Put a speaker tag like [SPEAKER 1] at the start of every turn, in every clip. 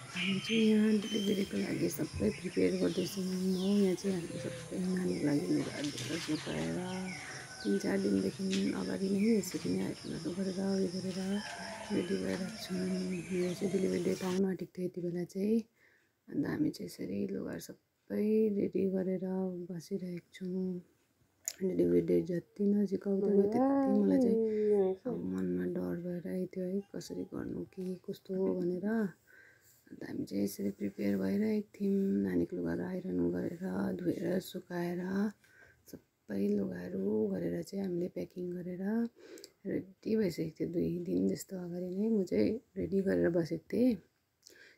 [SPEAKER 1] हामी चाहिँ यहाँ डेलिभरीको लागि सबै प्रिपेयर गर्दैछौँ हो। यहाँ चाहिँ हामीले सबै नानीको लागि लुगाहरू सुकाएर 3-4 दिनदेखि अगाडि नै यसरी नै आइरनहरू गरेर उयो गरेर रेडी गरिरहेको छौँ। मेरो चाहिँ डेलिभरी डेट आउन आँटेको थियो यति बेला चाहिँ। अन्त हामी चाहिँ यसरी लुगाहरू सबै रेडी गरेर बसिरहेको छौँ। डेलिभरी डेट जति नजिक आउँदै गयो त्यति मलाई चाहिँ अब मनमा डर भइरहेको थियो है, कसरी गर्नु के कस्तो भनेर। अन्त हामी चाहिँ यसरी प्रिपेयर भइरहेको थियौँ। नानीको लुगाहरू आइरन गरेर धोएर सुकाएर सबै लुगाहरू गरेर चाहिँ हामीले प्याकिङ गरेर रेडी भइसकेको थियो। 2 दिन जस्तो अगाडि नै म चाहिँ रेडी गरेर बसेको थिएँ।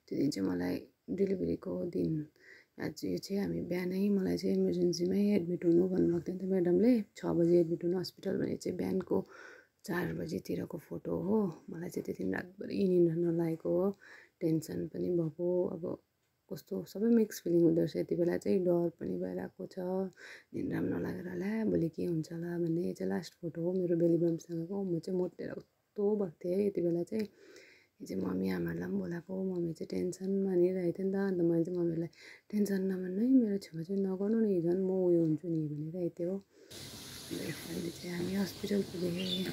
[SPEAKER 1] त्यो दिन चाहिँ मलाई डेलिभरीको दिन आज यो चाहिँ हामी बिहानै मलाई चाहिँ इमर्जेन्सीमै एडमिट हुनु भन्नुभएको थियो नि त म्याडमले। 6 बजी एडमिट हुनु हस्पिटल भने चाहिँ बिहानको 4 बजीतिरको फोटो हो। मलाई चाहिँ त्यति रातभरि निन्द्रा नलागेको हो, टेन्सन पनि भएको। अब कस्तो सबै मिक्स फिलिङ हुँदो रहेछ यति बेला चाहिँ। डर पनि भइरहेको छ, निन्द्रा पनि नलागेर होला भोलि के हुन्छ होला भन्ने। यो चाहिँ लास्ट फोटो हो मेरो बेली बम्पसँगको। म चाहिँ मोटेर कस्तो भएको थिएँ है यति बेला चाहिँ। यो चाहिँ मम्मी आमाहरूलाई पनि बोलाएको। मम्मी चाहिँ टेन्सन मानिरहेको थियो नि त। अन्त मैले चाहिँ मम्मीलाई टेन्सन नमान्नु है, मेरो छेउमा चाहिँ नगर्नु नि, झन् म उयो हुन्छु नि भनिरहेको थियो। अन्त अहिले चाहिँ हामी हस्पिटल पुगेँ।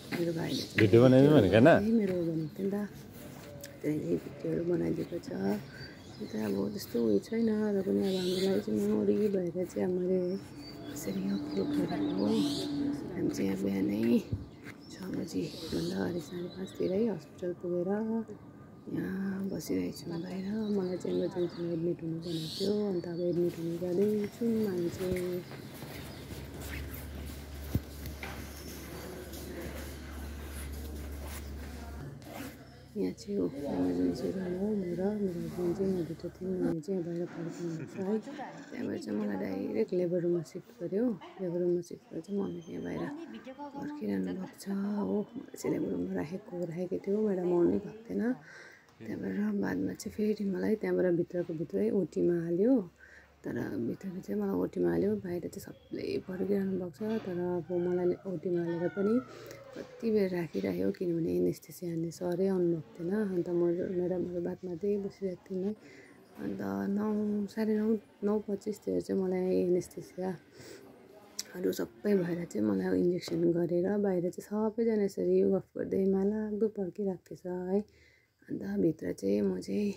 [SPEAKER 1] मेरो भाइले
[SPEAKER 2] भिडियो बनाइदिनु भनेको होइन
[SPEAKER 1] मेरो भनेको थियो नि त, त्यही भिडियोहरू बनाइदिएको छ। त्यो त अब त्यस्तो उयो छैन र पनि अब हाम्रो लागि चाहिँ मेमोरी भएर चाहिँ अब मैले यसरी अपलोड गरेको हो। हामी चाहिँ यहाँ बिहानै 6 बजीभन्दा अगाडि 5:30 हस्पिटल पुगेर यहाँ बसिरहेको छौँ बाहिर। मलाई चाहिँ इमर्जेन्सीमा एडमिट हुनु भनेको थियो। अन्त अब एडमिट हुनु जाँदैछौँ हामी चाहिँ। यहाँ चाहिँ हो इमर्जेन्सी रुम हो। मेरो हस्बेन्ड चाहिँ यहाँभित्र थियो, मम्मी चाहिँ बाहिर फर्किनुहुन्छ है। त्यहाँबाट चाहिँ मलाई डाइरेक्ट लेबर रुममा सिफ्ट गर्यो। लेबर रुममा सिफ्ट गरेर चाहिँ मम्मी यहाँ बाहिर पर्खिरहनु भएको छ हो। मलाई चाहिँ लेबर रुममा राखेको थियो, म्याडम आउनै भएको थिएन। त्यहाँबाट बादमा चाहिँ फेरि मलाई त्यहाँबाट भित्रै ओटीमा हाल्यो। तर भित्र मलाई ओटीमा हाल्यो, बाहिर चाहिँ सबले पर्खिरहनु भएको छ। तर अब मलाई ओटीमा हालेर पनि कति बेर राखिरह्यो, किनभने एनेस्थेसिया हान्ने सरै आउनुभएको थिएन। अन्त म म्याडमहरू बात मार्दै बसिरहेको थियौँ है। अन्त 9:25तिर चाहिँ मलाई एनेस्थेसियाहरू सबै भएर चाहिँ मलाई इन्जेक्सन गरेर बाहिर चाहिँ सबैजना यसरी गफ गर्दै मालाग्दो पर्खिरहेको थिएछ है। अन्त भित्र चाहिँ म चाहिँ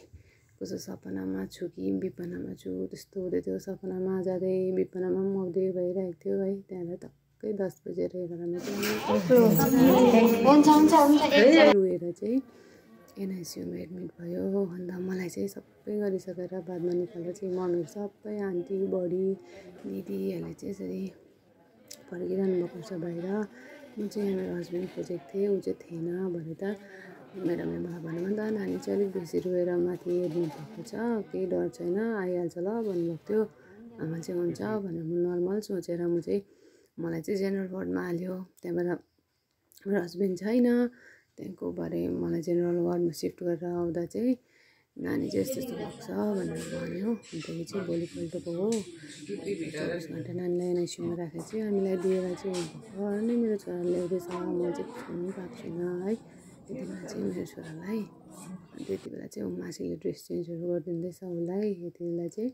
[SPEAKER 1] कस्तो सपनामा छु कि विपनामा छु त्यस्तो हुँदै थियो। सपनामा जाँदै विपनामा पनि आउँदै भइरहेको थियो है। त्यहाँबाट टक्कै 10 बजेर 11 रोएर चाहिँ एनआइसियुमा एडमिट भयो। अन्त मलाई चाहिँ सबै गरिसकेर बादमा निकालेर चाहिँ मम्मीहरू सबै आन्टी बडी दिदीहरूले चाहिँ यसरी पर्खिरहनु भएको छ बाहिर। म चाहिँ मेरो हस्बेन्ड खोजेको थिएँ, ऊ चाहिँ थिएन भने त म्याडमले मलाई भन्नु नि त, नानी चाहिँ अलिक बेसी रोएर माथि एडमिट भएको छ, केही डर छैन आइहाल्छ ल भन्नुभएको थियो। आमा चाहिँ हुन्छ भनेर म नर्मल सोचेर मलाई चाहिँ जेनरल वार्डमा हाल्यो। त्यहाँबाट मेरो हस्बेन्ड छैन, त्यहाँको भरे मलाई जेनरल वार्डमा सिफ्ट गरेर आउँदा चाहिँ नानी चाहिँ यस्तो भएको छ भनेर भन्यो। अन्त यो चाहिँ भोलिपल्टको हो। 24 घन्टा नानीलाई एनआइसियुमा राखेर चाहिँ हामीलाई दिएर चाहिँ भर्खर नै मेरो छोरा ल्याउँदैछ। म चाहिँ छुनु पाएको छुइनँ है यति बेला चाहिँ मेरो छोरालाई। अनि त्यति बेला चाहिँ मासीले ड्रेस चेन्जहरू गरिदिँदैछ उसलाई। यति बेला चाहिँ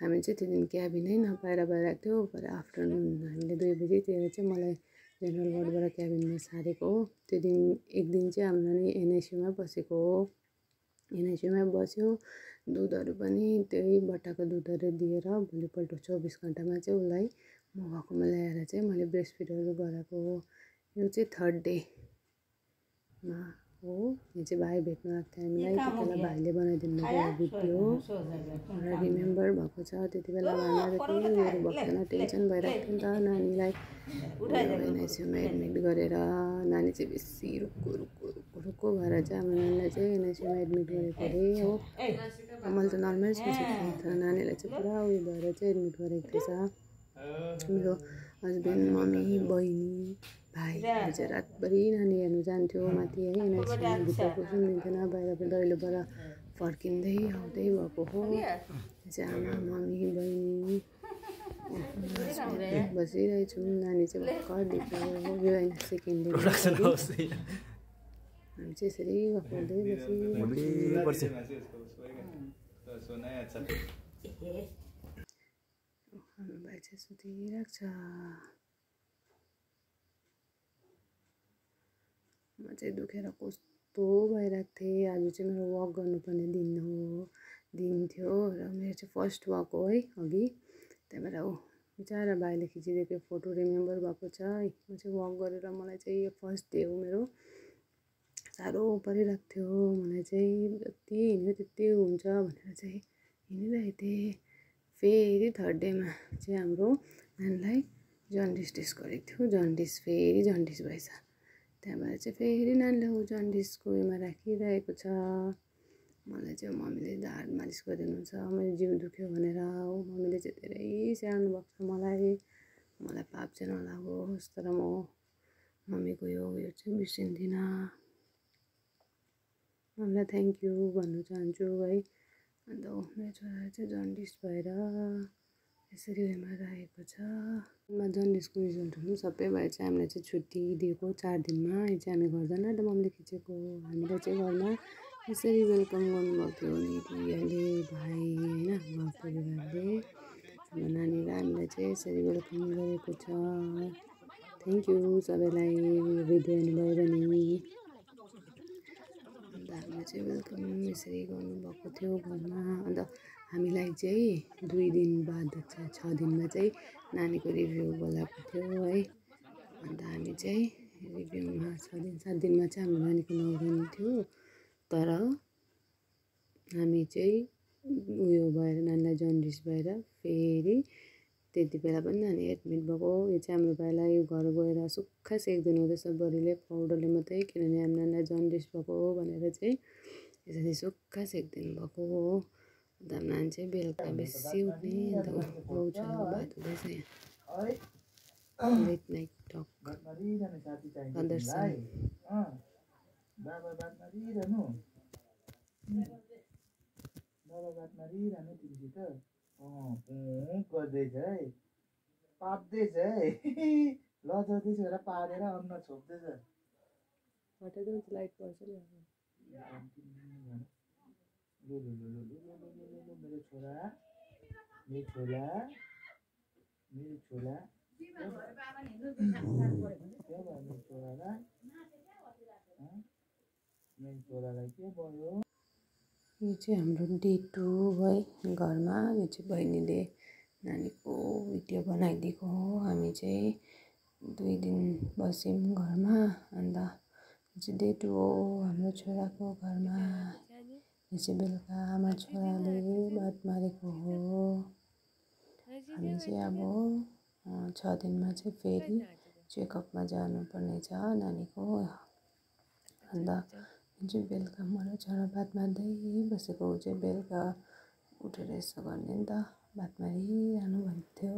[SPEAKER 1] हामी चाहिँ त्यो दिन क्याबिनै नपाएर भइरहेको थियो। भरे आफ्टरनुन हामीले 2 बजीतिर चाहिँ मलाई जेनरल वार्डबाट क्याबिनमा सारेको हो। त्यो दिन एक दिन चाहिँ हाम्रो नानी एनआइसियुमा बसेको हो। एनआइसियुमा बस्यो, दुधहरू पनि त्यही बट्टाको दुधहरू दिएर भोलिपल्ट 24 घन्टामा चाहिँ उसलाई म भएकोमा ल्याएर चाहिँ मैले ब्रेस्ट फिडहरू गराएको हो। यो चाहिँ 3rd डेमा हो। यो चाहिँ भाइ भेट्नु आएको थियो हामीलाई। त्यति बेला भाइले बनाइदिनु भएको भिडियो र रिमेम्बर भएको छ। त्यति बेला घरमा त केही उयोहरू भएको थिएन, टेन्सन भइरहेको थियो नि त नानीलाई एनआइसियुमा एडमिट गरेर। नानी चाहिँ बेसी रुक्को भएर चाहिँ हाम्रो नानीलाई चाहिँ एनआइसियुमा एडमिट गरेको अरे हो। मैले त नर्मल सोचेको थिएँ, तर नानीलाई चाहिँ पुरा उयो भएर चाहिँ एडमिट गरेको थिएछ। मेरो हस्बेन्ड मम्मी बहिनी भाइहरू चाहिँ रातभरि नानी हेर्नु जान्थ्यो माथि है। एनआइसियुमा भित्र पस्नु दिन्थेन, बाहिरबाट दैलोबाट फर्किँदै आउँदै भएको हो। यो चाहिँ आमा मम्मी बहिनी बसिरहेछौँ। नानी चाहिँ भर्खर दिएको हो, यो होइन सेकेन्ड डे। हामी चाहिँ यसरी गफ गर्दै बसिरहेको हाम्रो भाइ चाहिँ सुतिरहेको छ। म चाहिँ दुखेर कस्तो भइरहेको थिएँ। आज चाहिँ मेरो वक गर्नुपर्ने दिन थियो र मेरो चाहिँ फर्स्ट वक हो है अघि। त्यही भएर बिचरा भाइले खिचिदिएको फोटो रिमेम्बर भएको छ है। म चाहिँ वक गरेर मलाई चाहिँ यो फर्स्ट डे हो मेरो। साह्रो परिरहेको थियो मलाई चाहिँ, जति हिँड्यो त्यति हुन्छ भनेर चाहिँ हिँडिरहेको थिएँ। फेरि थर्ड डेमा चाहिँ हाम्रो नानीलाई जन्डिस टेस्ट गरेको थियो। फेरि जन्डिस भएछ। त्यहाँ भएर चाहिँ फेरि नानीलाई जन्डिसको उयोमा राखिरहेको छ। मलाई चाहिँ मम्मीले ढाड मालिस गरिदिनुहुन्छ मेरो जिउ दुख्यो भनेर। मम्मीले चाहिँ धेरै स्याहार्नु भएको छ मलाई पाप चाहिँ नलागोस्। तर म मम्मीको यो चाहिँ बिर्सिन्दिनँ। मम्मीलाई थ्याङ्क यू भन्न चाहन्छु है। अन्त मेरो छोरा चाहिँ जन्डिस भएर यसरी उयोमा राखेको छ। जन्डिसको रिजल्टहरू सबै भएर चाहिँ हामीलाई चाहिँ छुट्टी दिएको 4 दिनमा। यो चाहिँ हामी गर्दैन त मम्मीले खिचेको। हामीलाई चाहिँ घरमा यसरी वेलकम गर्नुभएको थियो दिदीहरूले, भाइ होइन, घर परिवारले। हाम्रो नानीलाई हामीलाई चाहिँ यसरी वेलकम गरेको छ। थ्याङ्क यू सबैलाई भिडियो हेर्नुभयो भने। अन्त हामीलाई चाहिँ वेलकम यसरी गर्नुभएको थियो घरमा। अन्त हामीलाई चाहिँ 2 दिन बाद 6 दिनमा चाहिँ नानीको रिभ्यू बोलाएको थियो है। अन्त हामी चाहिँ रिभ्यूमा 7 दिनमा चाहिँ हाम्रो नानीको नौरानी थियो। तर हामी चाहिँ उयो भएर नानीलाई जन्डिस भएर फेरि त्यति बेला पनि नानी एडमिट भएको। यो चाहिँ हाम्रो भाइलाई घर गएर सुक्खा सेकिदिनु हुँदैछ बडीले पाउडरले मात्रै, किनभने हाम्रो नानीलाई जन्डिस भएको भनेर चाहिँ यसरी सुक्खा सेकिदिनु भएको हो। अन्त नानी चाहिँ बेलुका बेसी उठ्ने। अन्त बाउ छोराको बात हुँदैछ यहाँ लेट नाइट टक प्रदर्शन। बाबा बात मारिरहनु तिमीसित गर्दैछ है, पाप्दैछ है, लजाउँदैछ र पारेर अनुहार छोप्दैछ। हटाइदिनु लाइट पर्छ नि। मेरो छोरा छोरालाई के भयो। यो चाहिँ हाम्रो डे 2 है घरमा। यो चाहिँ बहिनीले नानीको भिडियो बनाइदिएको हो। हामी चाहिँ 2 दिन बस्यौँ घरमा। अन्त यो चाहिँ डे 2 हो हाम्रो छोराको घरमा। यो चाहिँ बेलुका आमा छोराले बात मारेको हो। हामी चाहिँ अब 6 दिनमा चाहिँ फेरि चेकअपमा जानुपर्ने छ नानीको। अन्त यो चाहिँ बेलुका मेरो छोरा बात मार्दै बसेको। ऊ चाहिँ बेलुका उठेर यसो गर्ने नि त, बात मारिरहनु भन्थ्यो।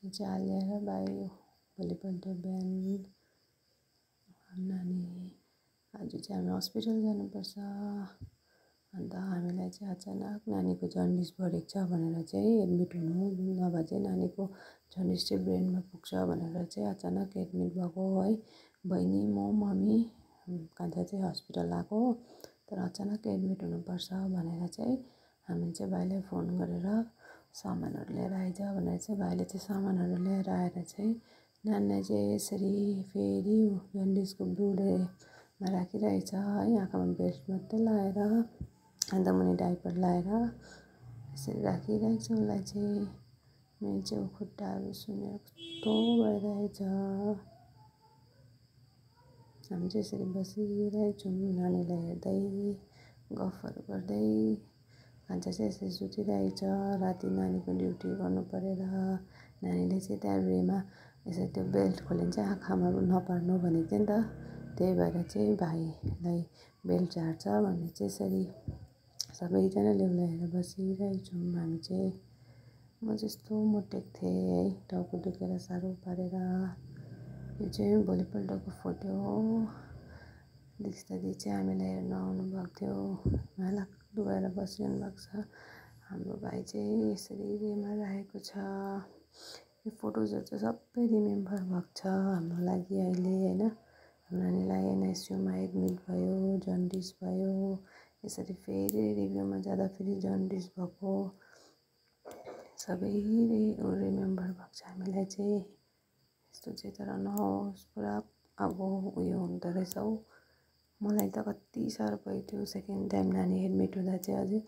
[SPEAKER 1] यो चाहिँ आलिया र भाइ हो। भोलिपल्ट बिहान नानी आज चाहिँ हामी हस्पिटल जानुपर्छ। अन्त हामीलाई चाहिँ अचानक नानीको जन्डिस बढेको छ भनेर चाहिँ एडमिट हुनु, नभए चाहिँ नानीको जन्डिस चाहिँ ब्रेनमा पुग्छ भनेर चाहिँ अचानक एडमिट भएको है। बहिनी, म, मम्मी, कान्छा चाहिँ हस्पिटल आएको। तर अचानक एडमिट हुनुपर्छ भनेर चाहिँ हामी चाहिँ भाइलाई फोन गरेर सामानहरू लिएर आइज भनेर चाहिँ भाइले चाहिँ सामानहरू लिएर आएर चाहिँ नानीलाई चाहिँ यसरी फेरि जन्डिसको ब्लुडेमा राखिरहेछ है। आँखामा बेल्ट मात्रै लगाएर अन्त मुनि डाइपर लगाएर यसरी राखिरहेको छ उसलाई चाहिँ। मेरो चाहिँ खुट्टाहरू सुनेर कस्तो भइरहेछ। हामी चाहिँ यसरी बसिरहेको छौँ नानीलाई हेर्दै गफहरू गर्दै। कान्छा चाहिँ यसरी सुतिरहेछ। राति नानीको ड्युटी गर्नु परेर नानीले चाहिँ त्यहाँ रेमा यसरी त्यो बेल्ट खोल्यो भने चाहिँ आँखामा नपार्नु भनेको थियो नि त। त्यही भएर चाहिँ भाइलाई बेल्ट झार्छ भनेर चाहिँ यसरी सबैजनाले उसलाई हेरेर बसिरहेको छौँ हामी चाहिँ। म जस्तो मोटेको थिएँ है, टाउको दुखेर साह्रो पारेर। यो चाहिँ भोलिपल्टको फोटो हो। दिदी चाहिँ हामीलाई हेर्न आउनुभएको थियो। लाग्दो भएर बसिरहनु भएको छ। हाम्रो भाइ चाहिँ यसरी रेमा राखेको छ। यो फोटोजहरू चाहिँ सबै रिमेम्बर भएको छ हाम्रो लागि अहिले होइन। हाम्रो नानीलाई एनआइसियूमा एडमिट भयो, जन्डिस भयो, यसरी फेरि रिभ्यूमा जाँदा फेरि जन्डिस भएको, सबै रिमेम्बर भएको छ हामीलाई चाहिँ। यस्तो चाहिँ तर नहोस्, पुरा अब उयो हुँदो रहेछ हौ। मलाई त कति साह्रो भयो त्यो सेकेन्ड टाइम नानी एडमिट हुँदा चाहिँ अझै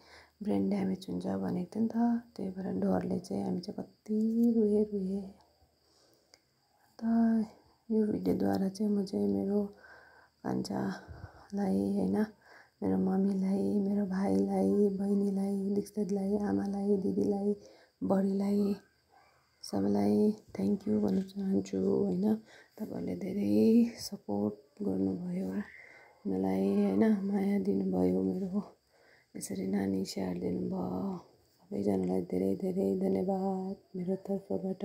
[SPEAKER 1] ब्रेन ड्यामेज हुन्छ भनेको थियो नि त, त्यही भएर डरले चाहिँ हामी चाहिँ कति रुएँ। अन्त यो भिडियोद्वारा चाहिँ म चाहिँ मेरो कान्छालाई होइन, मेरो मम्मीलाई, मेरो भाइलाई, बहिनीलाई, दिक्सलाई, आमालाई, दिदीलाई, बडीलाई, सबैलाई थ्याङ्क यू भन्न चाहन्छु होइन। तपाईँहरूले धेरै सपोर्ट गर्नुभयो मलाई होइन, माया दिनुभयो, मेरो यसरी नानी स्याहार दिनुभयो। सबैजनालाई धेरै धेरै धन्यवाद मेरो तर्फबाट।